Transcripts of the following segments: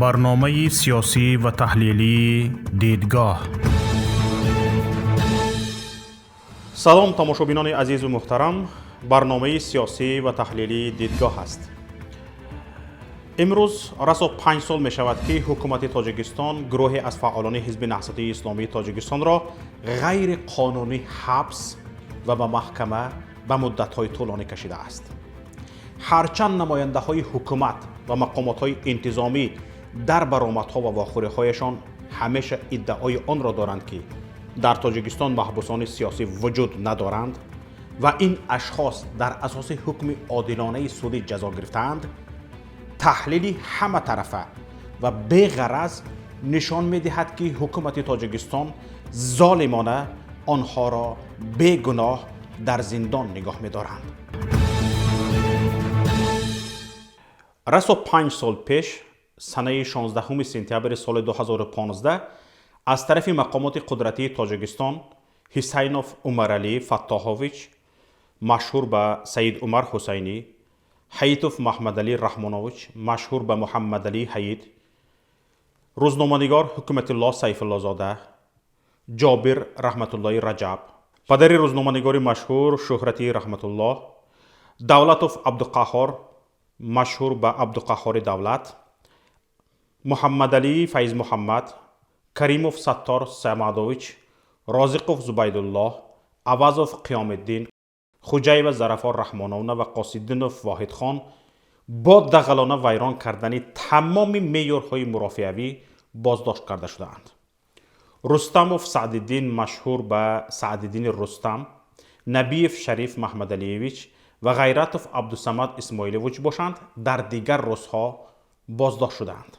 Барномаи сиёсӣ ва таҳлилии «Дидгоҳ». Салом, тамошобинони азизу муҳтарам. Барномаи сиёсӣ ва таҳлилии «Дидгоҳ» аст. Имрӯз расо 5 сол мешавад, ки ҳукумати Тоҷикистон гурӯҳе аз фаъолони Ҳизби Наҳзати Исломии Тоҷикистонро ғайриқонунӣ ҳабс ва ба маҳкама ба муддатҳои тӯлонӣ кашидааст. Ҳарчанд намояндаҳои ҳукумат ва мақомотҳои интизомӣ дар баромадҳо ва вохӯриҳояшон ҳамеша иддаои онро доранд, ки дар Тоҷикистон маҳбусони сиёсӣ вуҷуд надоранд ва ин ашхос дар асоси ҳукми одилонаи судӣ ҷазо гирифтаанд, таҳлили ҳаматарафа ва беғараз нишон медиҳад, ки ҳукумати Тоҷикистон золимона онҳоро бегуноҳ дар зиндон нигоҳ медоранд. Расо 5 сол пеш, санаи 16 сентябри соли 2015, аз тарафи мақомоти қудратии Тоҷикистон Ҳисайнов Умаралӣ Фаттоҳович, машҳур ба Саид Умар Ҳусайнӣ, Ҳаитов Маҳмадалӣ Раҳмонович, машҳур ба Муҳаммадалӣ Ҳаид, рӯзноманигор Ҳукматулло Сайфуллозода, Ҷобир Раҳматуллои Раҷаб, падари рӯзноманигори машҳур Шӯҳрати Раҳматуллоҳ, Давлатов Абдуқаҳҳор, машҳур ба Абдуқаҳҳори Давлат, Муҳаммадалӣ Файзмуҳаммад, Каримов Саттор Самадович, Розиқов Зубайдуллоҳ, Авазов Қиёмиддин, Хуҷаева Зарафор Раҳмоновна ва Қосиддинов Воҳидхон бо дағалона вайрон кардани тамоми меъёрҳои мурофиавӣ боздошт карда шудаанд. Рустамов Саъдиддин, машҳур ба Саъдиддини Рустам, Набиев Шариф Маҳмадалиевич ва Ғайратов Абдусамад Исмоилович бошанд, дар дигар рӯзҳо боздошт шудаанд.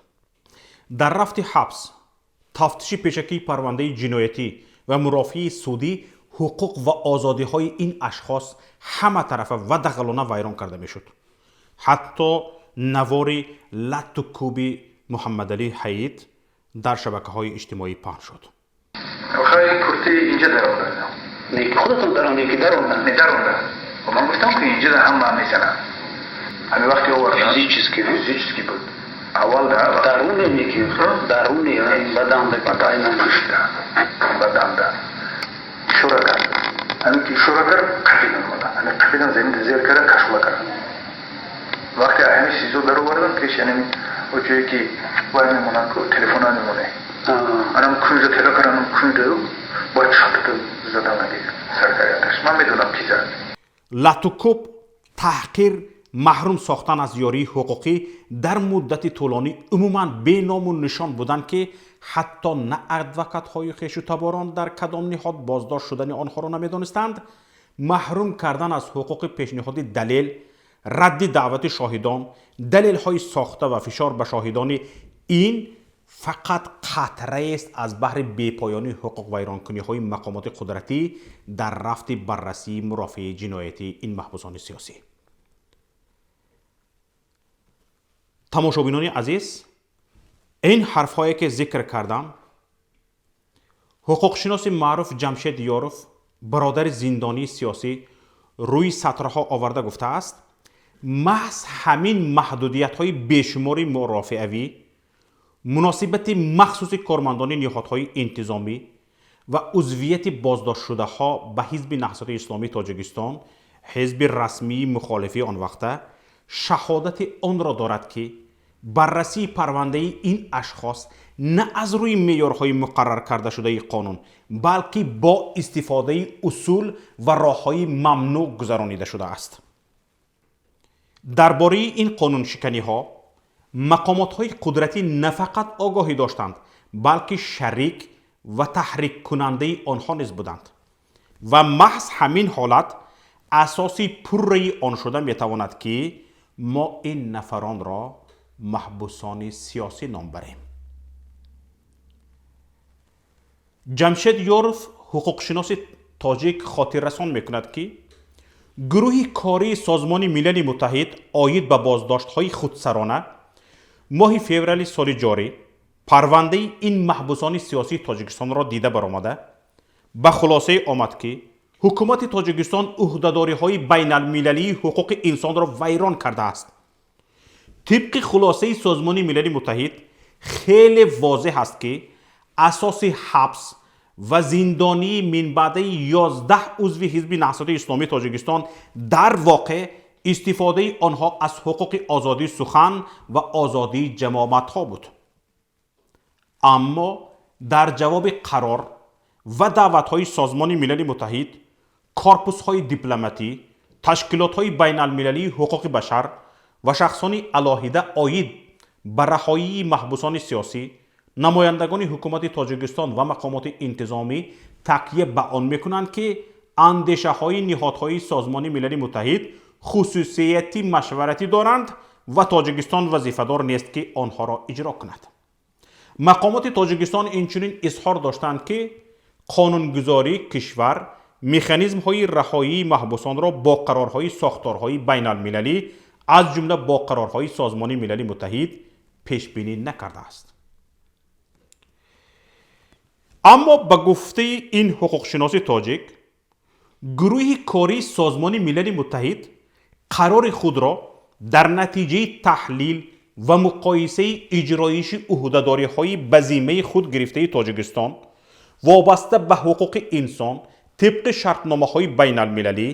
Дар рафти ҳабс, тафтиши пешакии парвандаи ҷиноятӣ ва мурофиаи судӣ ҳуқуқ ва озодиҳои ин ашхос ҳаматарафа ва дағалона вайрон карда мешуд. Ҳатто навори латту кӯби Муҳаммадалӣ Ҳаид дар шабакаҳои иҷтимоӣ паҳн шуд. Охир курти инҷа даромадам. Не, худатон даромадед ки даромаданд? Не, даромадам. Ман гуфтам, ки инҷа ҳама мезанам. Ҳамин вақти овардам. Физически? Физически буд. Аввал да. Даруне неки? Даруне, баданда? Баданда, баданда. Ишора кард. Ҳамин ки ишора кард, қапидан омадам. Ҳамин қапидан, замин зер кардан, кашола кардам. Вақте ҳамин СИЗО даровардам, пеш ҳамин ҷое ки вай мемонанд ку, телефона мемоне. Анам кунҷа тела кардам, кунҷа бояд шатата задам аги саркарияташ. Ман медонам, ки зад. Латукӯб, таҳқир, маҳрум сохтан аз ёрии ҳуқуқӣ дар муддати тӯлонӣ, умуман беному нишон буданд, ки ҳатто на адвокатҳои хешу таборон дар кадом ниҳод боздошт шудани онҳоро намедонистанд, маҳрум кардан аз ҳуқуқи пешниҳоди далел, радди даъвати шоҳидон, далелҳои сохта ва фишор ба шоҳидони ин фақат қатраест аз баҳри бепоёнии ҳуқуқвайронкуниҳои мақомоти қудратӣ дар рафти баррасии мурофиаи ҷиноятии ин маҳбусони сиёсӣ. Тамошобинони азиз, ин ҳарфҳое ки зикр кардам, ҳуқуқшиноси маъруф Ҷамшед Ёров, бародари зиндонии сиёсӣ, рӯи сатрҳо оварда гуфтааст: маҳз ҳамин маҳдудиятҳои бешумори мурофиавӣ, муносибати махсуси кормандони ниҳодҳои интизомӣ ва узвияти боздоштшудаҳо ба Ҳизби Наҳзати Исломии Тоҷикистон, ҳизби расмии мухолифии он вақта, шаҳодати онро дорад, ки баррасии парвандаи ин ашхос на аз рӯи меъёрҳои муқаррар карда шудаи қонун, балки бо истифодаи усул ва роҳҳои мамнӯъ гузаронида шудааст. Дар бораи ин қонуншиканиҳо мақомотҳои қудратӣ на фақат огоҳӣ доштанд, балки шарик ва таҳриккунандаи онҳо низ буданд ва маҳз ҳамин ҳолат асоси пурраи он шуда метавонад, ки мо ин нафаронро маҳбусони сиёсӣ ном барем. Ҷамшед Ёров, ҳуқуқшиноси тоҷик, хотиррасон мекунад, ки гурӯҳи кории Созмони Милали Муттаҳид оид ба боздоштҳои худсарона моҳи феврали соли ҷорӣ парвандаи ин маҳбусони сиёсии Тоҷикистонро дида баромада, ба хулосае омад, ки ҳукумати Тоҷикистон ӯҳдадориҳои байналмилалии ҳуқуқи инсонро вайрон кардааст. Тибқи хулосаи Созмони Милали Муттаҳид, Хеле возеҳ аст, ки асоси ҳабс ва зиндонии минбаъдаи 11 узви Ҳизби Наҳзати Исломии Тоҷикистон дар воқеъ истифодаи онҳо аз ҳуқуқи озодии сухан ва озодии ҷамоатҳо буд. Аммо дар ҷавоби қарор ва даъватҳои Созмони Милали Муттаҳид, корпусҳои дипломатӣ, ташкилотҳои байналмилалии ҳуқуқи башар ва шахсони алоҳида оид ба раҳоии маҳбусони сиёсӣ, намояндагони ҳукумати Тоҷикистон ва мақомоти интизомӣ такя ба он мекунанд, ки андешаҳои ниҳодҳои Созмони Милали Муттаҳид хусусияти машваратӣ доранд ва Тоҷикистон вазифадор нест, ки онҳоро иҷро кунад. Мақомоти Тоҷикистон инчунин изҳор доштанд, ки қонунгузории кишвар механизмҳои раҳоии маҳбусонро бо қарорҳои сохторҳои байналмилалӣ, аз ҷумла бо қарорҳои Созмони Милали Муттаҳид, пешбинӣ накардааст. Аммо ба гуфтаи ин ҳуқуқшиноси тоҷик, гурӯҳи кории Созмони Милали Муттаҳид қарори худро дар натиҷаи таҳлил ва муқоисаи иҷроиши ӯҳдадориҳои ба зиммаи худ гирифтаи Тоҷикистон вобаста ба ҳуқуқи инсон тибқи шартномаҳои байналмилалӣ,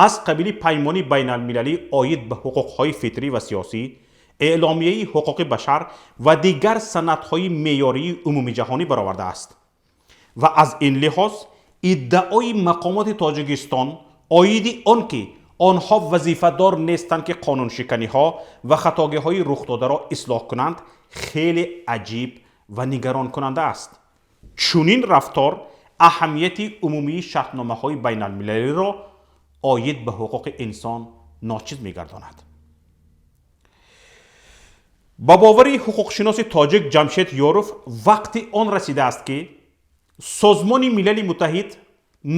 аз қабили Паймони байналмилалӣ оид ба ҳуқуқҳои фитрӣ ва сиёсӣ, Эъломияи ҳуқуқи башар ва дигар санадҳои меъёрии умумиҷаҳонӣ баровардааст. Ва аз ин лиҳоз иддаои мақомоти Тоҷикистон оиди он ки онҳо вазифадор нестанд, ки қонуншиканиҳо ва хатогиҳои рухдодаро ислоҳ кунанд, хеле аҷиб ва нигаронкунанда аст. Чунин рафтор аҳамияти умумии шартномаҳои байналмилалиро оид ба ҳуқуқи инсон ночиз мегардонад. Ба бовари ҳуқуқшиноси тоҷик Ҷамшед Ёров, вақти он расидааст, ки Созмони Милали Муттаҳид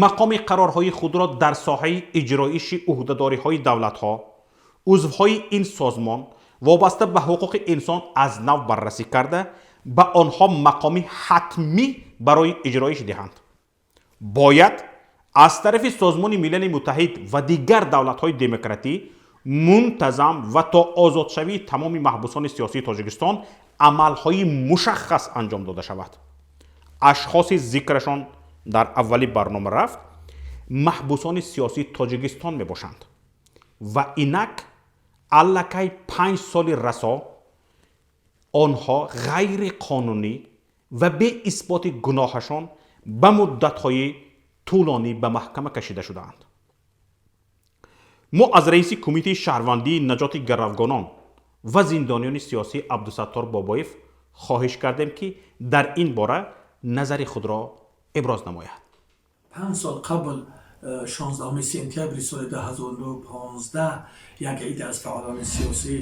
мақоми қарорҳои худро дар соҳаи иҷроиши ӯҳдадориҳои давлатҳо, узвҳои ин созмон, вобаста ба ҳуқуқи инсон аз нав баррасӣ карда, ба онҳо мақоми ҳатмӣ барои иҷроиш диҳанд. Бояд аз тарафи Созмони Милали Муттаҳид ва дигар давлатҳои демократӣ мунтазам ва то озодшавии тамоми маҳбусони сиёсии Тоҷикистон амалҳои мушаххас анҷом дода шавад. Ашхоси зикрашон дар аввали барнома рафт маҳбусони сиёсии Тоҷикистон мебошанд ва инак аллакай 5 соли расо онҳо ғайриқонунӣ ва беисботи гуноҳашон ба муддатҳои тӯлонӣ ба маҳкама кашида шудаанд. Мо аз раиси Кумитаи шаҳрвандии наҷоти гаравгонон ва зиндониёни сиёсӣ Абдусаттор Бобоев хоҳиш кардем, ки дар ин бора назари худро иброз намояд. 5 сол қабл, 16 сентябри соли 2015, як идда аз фаъолони сиёсӣ,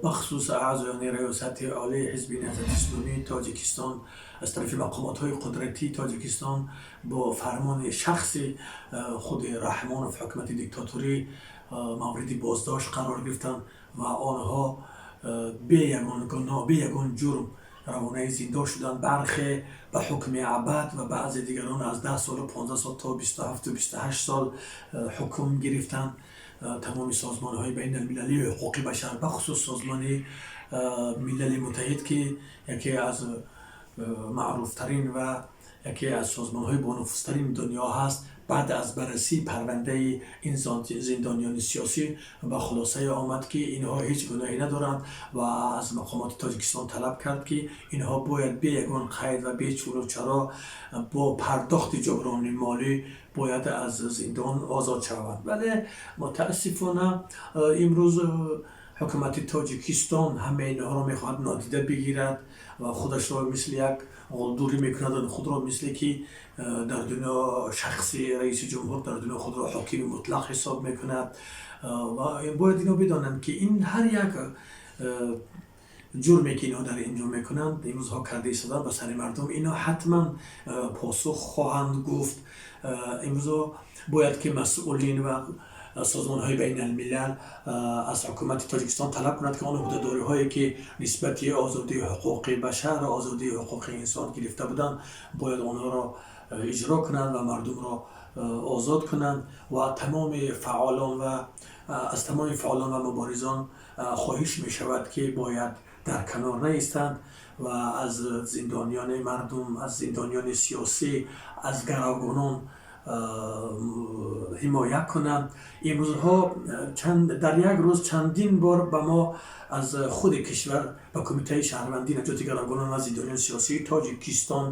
бахусус аъзоёни Раёсати Олии Ҳизби Наҳзати Исломии Тоҷикистон, аз тарафи мақомотҳои қудратии Тоҷикистон бо фармони шахси худи Раҳмонов, ҳукумати диктаторӣ, мавриди боздошт қарор гирифтанд ва онҳо бе ягон гуноҳ, бе ягон ҷурм равонаи зиндон шуданд. Бархе ба ҳукми абад ва баъзе дигарон аз 10 солу 15 сол то 27-у 28 сол ҳукм гирифтанд. Тамоми созмонҳои байналмилалии ҳуқуқи башар, бахусус Созмони Милали Муттаҳид, ки яке аз маъруфтарин ва яке аз созмонҳои бонуфузтарини дунё ҳаст, баъд аз баррасии парвандаи ин зиндониёни сиёсӣ ба хулосае омад, ки инҳо ҳеҷ гуноҳе надоранд, ва аз мақомоти Тоҷикистон талаб кард, ки инҳо бояд бе ягон қайд ва бе чуну чаро бо пардохти ҷуброни молӣ бояд аз зиндон озод шаванд. Вале мутаассифона имрӯз ҳукумати Тоҷикистон ҳамаи инҳоро мехоҳад нодида бигирад ва худашро мисли як ғулдурӣ мекунад, худро мисле ки дар дунё шахси раиси ҷумҳур дар дунё худро ҳокими мутлақ ҳисоб мекунад. Ва бояд ино бидонанд, ки ин ҳар як ҷурме, ки инҳо дар ин ҷо мекунанд, имрӯзҳо карда истодаанд ба сари мардум, ино ҳатман посух хоҳанд гуфт. Имрӯзҳо бояд ки масъулин ва созмонҳои байналмилал аз ҳукумати Тоҷикистон талаб кунад, ки он ӯҳдадориҳое, ки нисбати озодии ҳуқуқи башар ва озодии ҳуқуқи инсон гирифта буданд, бояд онҳоро иҷро кунанд ва мардумро озод кунанд ва тамоми фаъолон ва аз тамоми фаъолон ва муборизон хоҳиш мешавад, ки бояд дар канор наистанд ва аз зиндониёни мардум, аз зиндониёни сиёсӣ, аз гаравгонон ҳимоя кунанд. Имрӯзҳо дар як рӯз чандин бор ба мо аз худи кишвар, ба Кумитаи шаҳрвандӣ, наҷоти гаравгонон ва зиндониёни сиёсии Тоҷикистон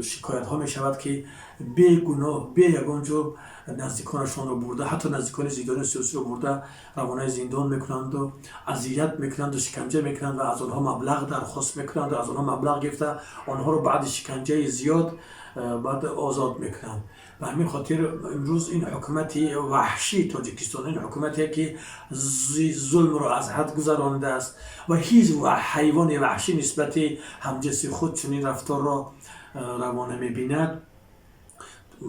шикоятҳо мешавад, ки бегуноҳ, бе ягон ҷурм наздиконашонро бурда, ҳатто наздикони зиндониёни сиёсиро бурда равонаи зиндон мекунанду азият мекунанду шиканҷа мекунанд ва аз онҳо маблағ дархост мекунанд, аз онҳо маблағ гирифта, онҳоро баъди шиканҷаи зиёд баъд озод мекунанд. Ба ҳамин хотир имрӯз ин ҳукумати ваҳшии Тоҷикистон, ин ҳукумате, ки зулмро аз ҳад гузаронидааст ва ҳеҷ ҳайвони ваҳшӣ нисбати ҳамҷинси худ чунин рафторро раво намебинад,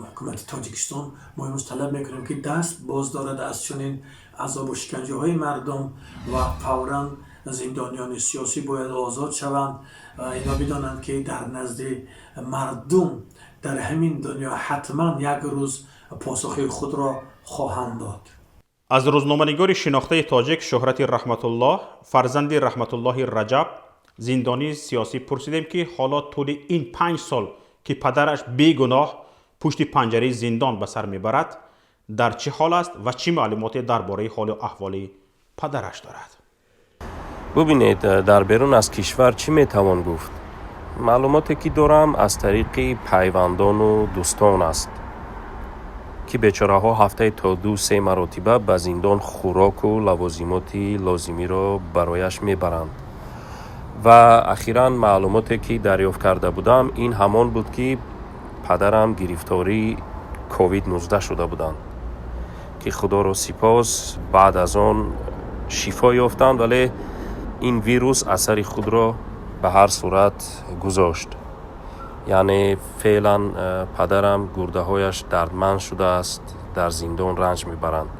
ҳукумати Тоҷикистон, мо имрӯз талаб мекунем, ки даст боз дорад аз чунин азобу шиканҷаҳои мардум ва фавран зиндониёни сиёсӣ бояд озод шаванд ва ино бидонанд, ки дар назди мардум дар ҳамин дунё ҳатман як рӯз посухи худро хоҳанд дод. Аз рӯзноманигори шинохтаи тоҷик Шӯҳрати Раҳматуллоҳ, фарзанди Раҳматуллоҳи Раҷаб, зиндонии сиёсӣ, пурсидем, ки ҳоло тӯли ин 5 сол, ки падараш бегуноҳ пушти панҷараи зиндон ба сар мебарад, дар чӣ ҳол аст ва чӣ маълумоте дар бораи ҳолу аҳволи падараш дорад. Бубинед, дар берун аз кишвар чӣ метавон гуфт? Маълумоте, ки дорам, аз тариқи пайвандону дӯстон аст, ки бечораҳо ҳафтае то ду се маротиба ба зиндон хӯроку лавозимоти лозимиро барояш мебаранд. Ва ахиран маълумоте, ки дарёфт карда будам, ин ҳамон буд, ки падарам гирифтории COVID-19 шуда буданд, ки худоро сипос, баъд аз он шифо ёфтанд, вале ин вирус асари худро ба ҳар сурат гузошт. Яъне феълан падарам гурдаҳояш дардманд шудааст, дар зиндон ранҷ мебаранд.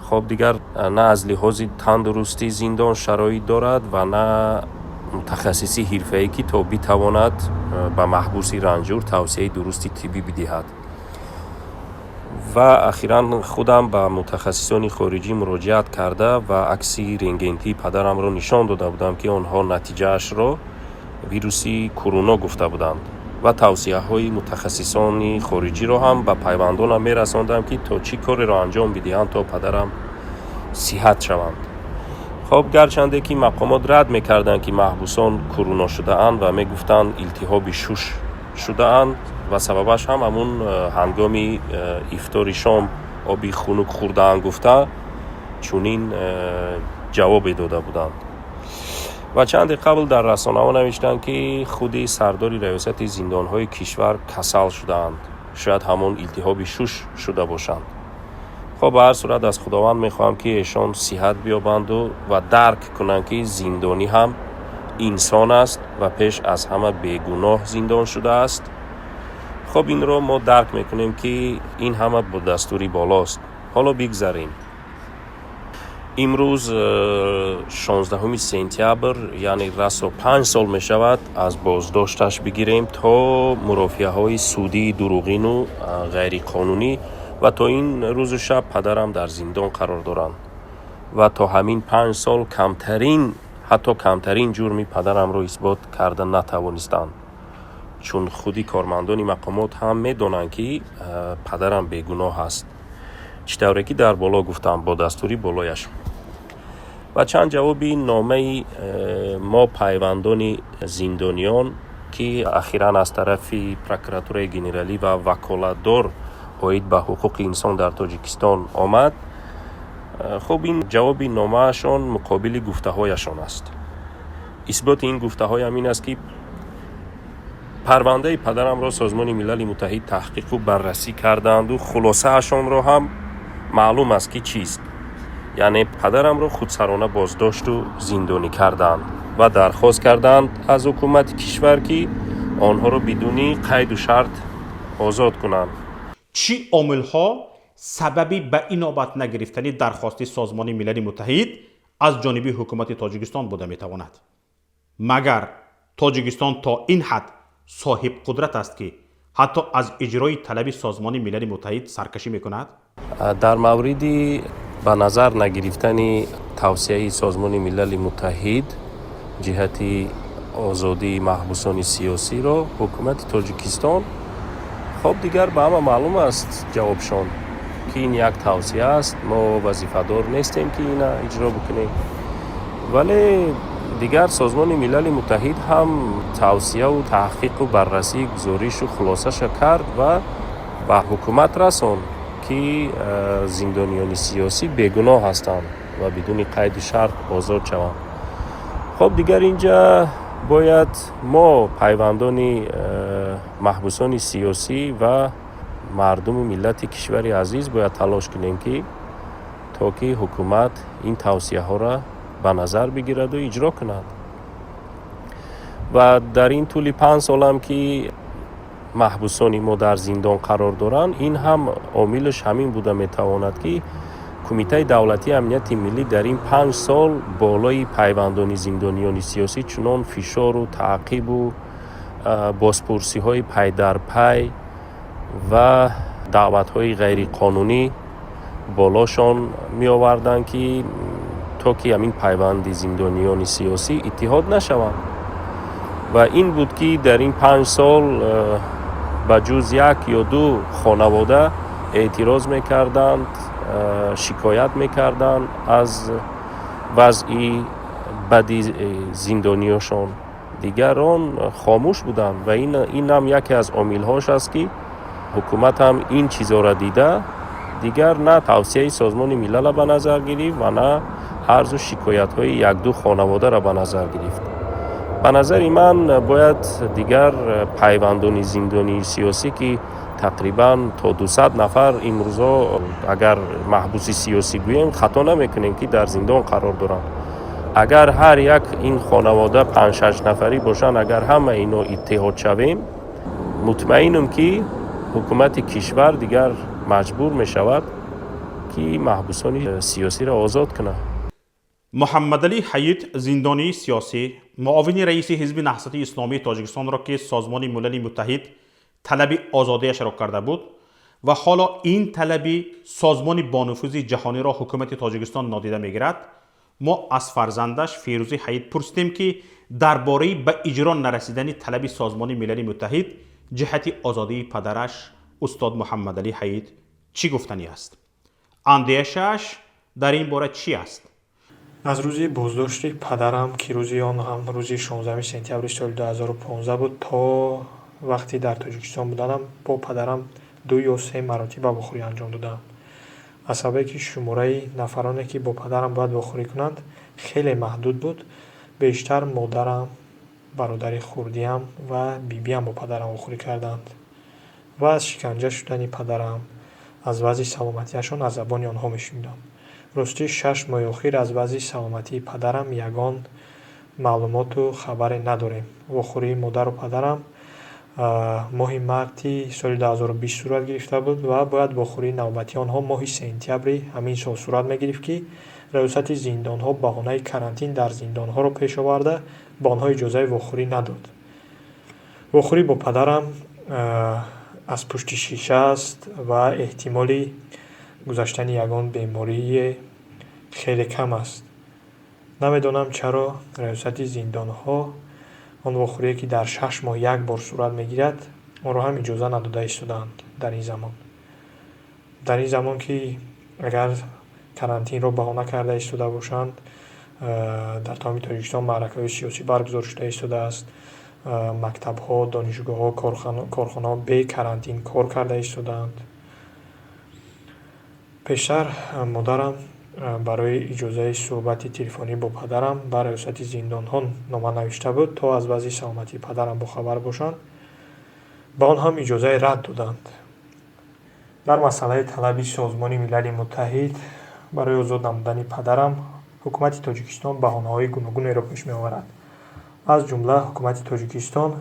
Хоб, дигар на аз лиҳози тандурустӣ зиндон шароит дорад ва на мутахассиси ҳирфаӣ, ки то битавонад ба маҳбуси ранҷур тавсияи дурусти тиббӣ бидиҳад. Ва ахиран худам ба мутахассисони хориҷӣ муроҷиат карда ва акси рентгентии падарамро нишон дода будам, ки онҳо натиҷаашро вируси куруно гуфта буданд ва тавсияҳои мутахассисони хориҷиро ҳам ба пайвандонам мерасондам, ки то чӣ кореро анҷом бидиҳанд, то падарам сиҳат шаванд. Хоб, гарчанде ки мақомот рад мекарданд, ки маҳбусон куруно шудаанд, ва мегуфтанд, илтиҳоби шуш шудаанд ва сабабаш ҳам ҳамун ҳангоми ифтори шом оби хунук хӯрдаанд гуфта, чунин ҷавобе дода буданд. Ва чанде қабл дар расонаҳо навиштанд, ки худи сардори раёсати зиндонҳои кишвар касал шудаанд, шояд ҳамон илтиҳоби шуш шуда бошанд. Хоб, ба ҳар сурат аз Худованд мехоҳам, ки эшон сиҳат биёбанду ва дарк кунанд, ки зиндонӣ ҳам инсон аст ва пеш аз ҳама бегуноҳ зиндон шудааст. Хоб, инро мо дарк мекунем, ки ин ҳама бо дастури болост. Ҳоло бигзарем. Имрӯз 16 сентябр, яъне расо 5 сол мешавад аз боздошташ бигирем то мурофиаҳои судии дурӯғину ғайриқонунӣ, ва то ин рӯзу шаб падарам дар зиндон қарор доранд ва то ҳамин 5 сол камтарин, ҳатто камтарин ҷурми падарамро исбот карда натавонистанд, чун худи кормандони мақомот ҳам медонанд, ки падарам бегуноҳ аст, чӣ тавре ки дар боло гуфтам, бо дастури болояш. Ва чанд ҷавоби номаи мо, пайвандони зиндониён, ки ахиран аз тарафи Прокуратураи генералӣ ва ваколатдор оид ба ҳуқуқи инсон дар Тоҷикистон омад. Хуб, ин ҷавоби номаашон муқобили гуфтаҳояшон аст. Исботи ин гуфтаҳоям ин аст, ки парвандаи падарамро Созмони Милали Муттаҳид таҳқиқу баррасӣ кардаанду хулосаашонро ҳам маълум аст, ки чист. Яъне падарамро худсарона боздошту зиндонӣ карданд ва дархост карданд аз ҳукумати кишвар, ки онҳоро бидуни қайду шарт озод кунанд. Чӣ омилҳо сабаби ба инобат нагирифтани дархости Созмони Милали Муттаҳид аз ҷониби ҳукумати Тоҷикистон буда метавонад? Магар Тоҷикистон то ин ҳад соҳибқудрат аст, ки Ҳатто аз иҷрои талаби Созмони Милали Муттаҳид саркашӣ мекунад. Дар мавриди ба назар нагирифтани тавсияи Созмони Милали Муттаҳид ҷиҳати озодии маҳбусони сиёсиро ҳукумати Тоҷикистон, хоб, дигар ба ҳама маълум аст ҷавобшон, ки ин як тавсия аст, мо вазифадор нестем, ки ина иҷро бикунем. Вале дигар Созмони Милали Муттаҳид ҳам тавсияву таҳқиқу баррасӣ, гузоришу хулосаша кард ва ба ҳукумат расонд, ки зиндониёни сиёсӣ бегуноҳ ҳастанд ва бидуни қайду шарт озод шаванд. Хоб, дигар инҷа бояд мо, пайвандони маҳбусони сиёсӣ ва мардуму миллати кишвари азиз, бояд талош кунем, ки то ки ҳукумат ин тавсияҳоро ба назар бигираду иҷро кунад. Ва дар ин тӯли 5 солам, ки маҳбусони мо дар зиндон қарор доранд, ин ҳам омилаш ҳамин буда метавонад, ки Кумитаи давлатии амнияти миллӣ дар ин 5 сол болои пайвандони зиндониёни сиёсӣ чунон фишору таъқибу бозпурсиҳои пайдарпай ва даъватҳои ғайриқонунӣ болошон меоварданд, ки то ки ҳамин пайванди зиндониёни сиёсӣ иттиҳод нашаванд. Ва ин буд, ки дар ин 5 сол ба ҷуз як ё ду хонавода эътироз мекарданд, шикоят мекарданд аз вазъи бади зиндониёшон, дигарон хомӯш буданд. Ва инам яке аз омилҳош аст, ки ҳукумат ҳам ин чизоро дида, дигар на тавсияи Созмони Милалро ба назар гирифт ва на арзу шикоятҳои якду хонаводаро ба назар гирифт. Ба назари ман, бояд дигар пайвандони зиндонии сиёсӣ, ки тақрибан то 200 нафар имрӯзҳо, агар маҳбуси сиёсӣ гӯем, хато намекунем, ки дар зиндон қарор доранд, агар ҳар як ин хонавода панҷ-шаш нафарӣ бошанд, агар ҳама ино иттиҳод шавем, мутмаинам, ки ҳукумати кишвар дигар маҷбур мешавад, ки маҳбусони сиёсиро озод кунад. Муҳаммадалӣ Ҳаит, зиндонии сиёсӣ, муовини раиси Ҳизби Наҳзати Исломии Тоҷикистонро, ки Созмони Милали Муттаҳид талаби озодияшро карда буд ва ҳоло ин талаби созмони бонуфузи ҷаҳониро ҳукумати Тоҷикистон нодида мегирад, мо аз фарзандаш Фирӯзӣ Ҳаит пурсидем, ки дар бораи ба иҷро нарасидани талаби Созмони Милали Муттаҳид ҷиҳати озодии падараш устод Муҳаммадалӣ Ҳаит чӣ гуфтанӣ аст, андешааш дар ин бора чӣ аст. Аз рӯзи боздошти падарам, ки рӯзи он ҳам рӯзи 16 сентябри соли 2015 буд, то вақти дар Тоҷикистон буданам бо падарам ду ё се маротиба вохӯрӣ анҷом додаам. Аз сабабе ки шумораи нафароне, ки бо падарам бояд вохӯрӣ кунанд, хеле маҳдуд буд, бештар модарам, бародари хурдиам ва бибиам бо падарам вохӯрӣ карданд ва аз шиканҷа шудани падарам, аз вазъи саломатиашон аз забони онҳо мешунидам. Ростӣ, 6 моҳи охир аз вазъи саломатии падарам ягон маълумоту хабаре надорем. Вохӯрии модару падарам моҳи марти соли 2020 сурат гирифта буд ва бояд вохӯрии навбатии онҳо моҳи сентябри ҳамин сол сурат мегирифт, ки раёсати зиндонҳо баҳонаи карантин дар зиндонҳоро пеш оварда, ба онҳо иҷозаи вохӯрӣ надод. Вохӯрӣ бо падарам аз пушти шиша аст ва эҳтимоли гузаштани ягон беморие хеле кам аст. Намедонам, чаро раёсати зиндонҳо он вохӯрие, ки дар 6 моҳ як бор сурат мегирад, онро ҳам иҷоза надода истодаанд. Дар ин замон, ки агар карантинро баҳона карда истода бошанд, дар тамоми Тоҷикистон маъракаҳои сиёсӣ баргузор шуда истодааст, мактабҳо, донишгоҳҳо, корхонаҳо бе карантин кор карда истодаанд. Пештар модарам барои иҷозаи суҳбати телефонӣ бо падарам ба раёсати зиндонҳо нома навишта буд, то аз вазъи саломатии падарам бохабар бошанд. Ба он ҳам иҷозаи рад доданд. Дар масъалаи талаби Созмони Милали Муттаҳид барои озод намудани падарам ҳукумати Тоҷикистон баҳонаҳои гуногунеро пеш меоварад. Аз ҷумла ҳукумати Тоҷикистон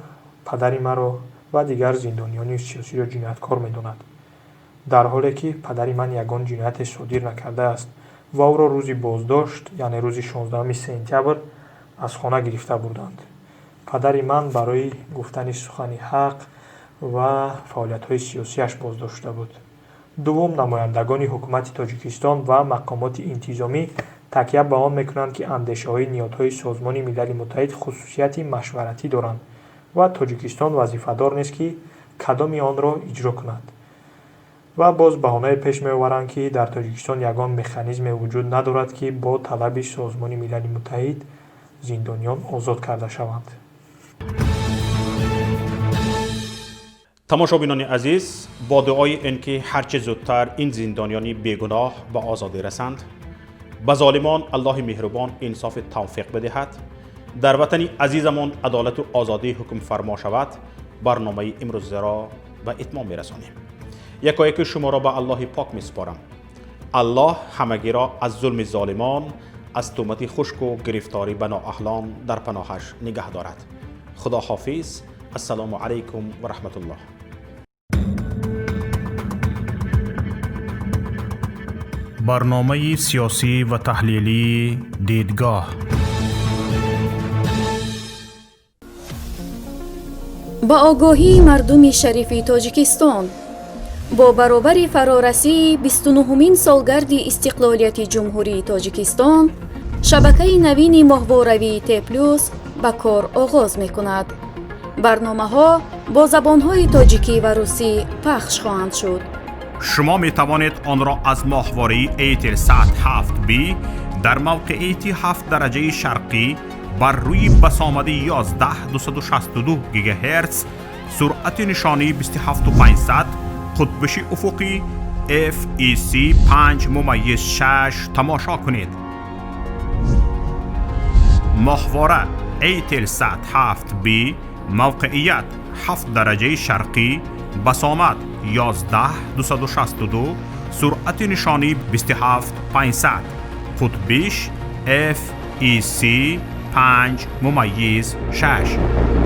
падари маро ва дигар зиндониёни сиёсиро ҷинояткор медонад, дар ҳоле ки падари ман ягон ҷинояте содир накардааст ва ӯро рӯзи боздошт, яъне рӯзи 16 сентябр, аз хона гирифта бурданд. Падари ман барои гуфтани сухани ҳақ Ва фаъолиятҳои сиёсиаш боздошт шуда буд. Дуввум, намояндагони ҳукумати Тоҷикистон ва мақомоти интизомӣ такя ба он мекунанд, ки андешаҳои ниҳодҳои Созмони Милали Муттаҳид хусусияти машваратӣ доранд ва Тоҷикистон вазифадор нест, ки кадоми онро иҷро кунад. Ва боз баҳонае пеш меоваранд, ки дар Тоҷикистон ягон механизме вуҷуд надорад, ки бо талаби Созмони Милали Муттаҳид зиндониён озод карда шаванд. Тамошобинони азиз, бо дуои ин ки ҳарчи зудтар ин зиндониёни бегуноҳ ба озодӣ расанд, ба золимон Аллоҳи меҳрубон инсофи тавфиқ бидиҳад, дар ватани азизамон адолату озодӣ ҳукмфармо шавад, барномаи имрӯзаро ба итмом мерасонем. Якояки шуморо ба Аллоҳи пок месупорам. Аллоҳ ҳамагиро аз зулми золимон, аз тӯҳмати хушку гирифторӣ ба ноаҳлон дар паноҳаш нигаҳ дорад. Худо ҳофиз. Ассалому алайкум ва раҳматуллоҳ. Барномаи сиёсӣ ва таҳлилии «Дидгоҳ». Ба огоҳии мардуми шарифи Тоҷикистон, бо баробари фарорасии 29-умин солгарди истиқлолияти Ҷумҳурии Тоҷикистон, шабакаи навини моҳворавии Т-Плюс ба кор оғоз мекунад. Барномаҳо бо забонҳои тоҷикӣ ва русӣ пахш хоҳанд шуд. Шумо метавонед онро аз моҳвораи Eutelsat 7B дар мавқеияти 7 дараҷаи шарқӣ бар рӯи басомади 11262 ГГц, суръати нишонии 27500, қутбиши уфуқӣ FEC 5.6 тамошо кунед. Моҳвора Eutelsat 7B, мавқеият 7 дараҷаи шарқӣ, басомад 11262, суръати нишонӣ 27500, қутбиш FEC 5.6.